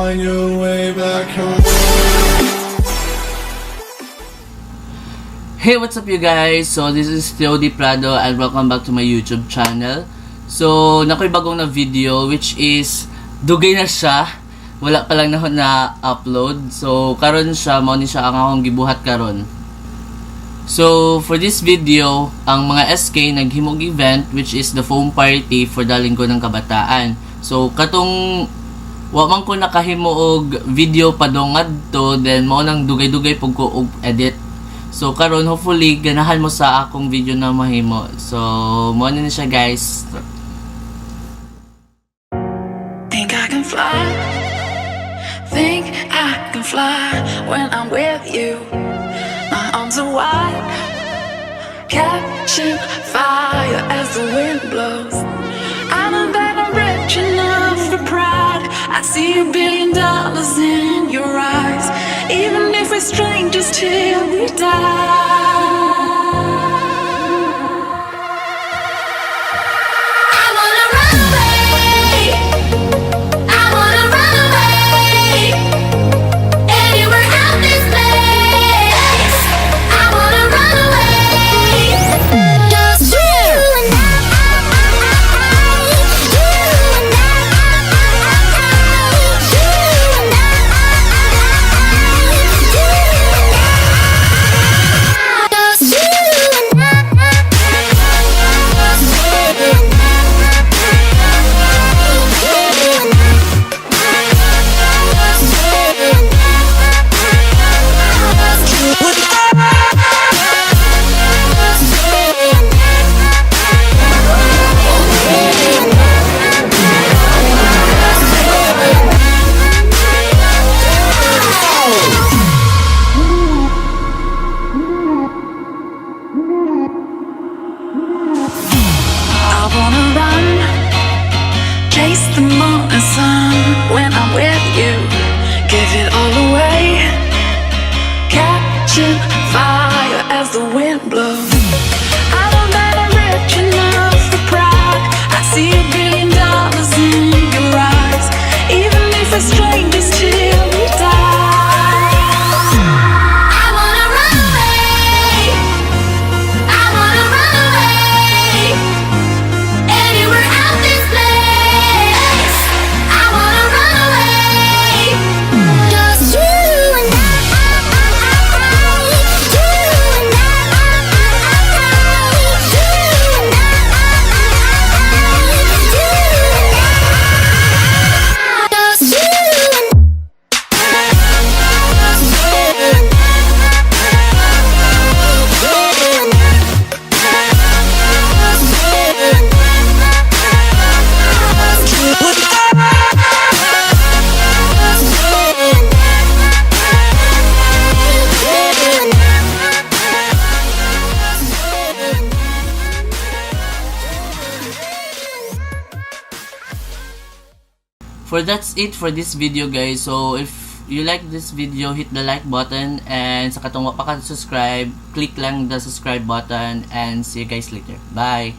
Find your way back home. Hey, what's up, you guys? So, this is Theo Di Prado and welcome back to my YouTube channel. So, naa koy bagong na video which is dugay na siya. Wala pa lang na upload. So, karon siya, mao ni siya ang akong gibuhat karon. So, for this video, ang mga SK naghimog event which is the foam party for the Linggo ng Kabataan. So, katong wa man ko nakahimo og video padong ngadto, then mao nang dugay-dugay pug ko og edit. So karon, hopefully ganahan mo sa akong video na mahimo. So mao na ni siya, guys. Think I can fly. Think I can fly when I'm with you. My arms are wide, catching fire as the wind blows. I know that I'm rich enough for pride. I see $1 billion in your eyes. Even if we're strangers till we die. I wanna run away. I wanna run away. Anywhere out this place. I wanna run away. Just you and I. You and I. You and I. You and I. Just you and I. Just you and I. You and I. Just you and I. Just you and I. Just you and I. You and I. Just you and I wanna run, chase the morning sun when I'm with you. Give it all away, catching fire as the wind blows. I know that I'm rich enough for pride. I see $1 billion in your eyes. Even if we're strangers till we die. I wanna run away. I wanna run away. Anywhere out this place. I wanna run away. Just you and I. You and I. You and I. You and I. Just you and Just you and You and Just you and Just you and Just you and You and Just you and For that's it for this video, guys. So if you like this video, hit the like button and sa katong wa pa ka subscribe, click lang the subscribe button and see you guys later. Bye.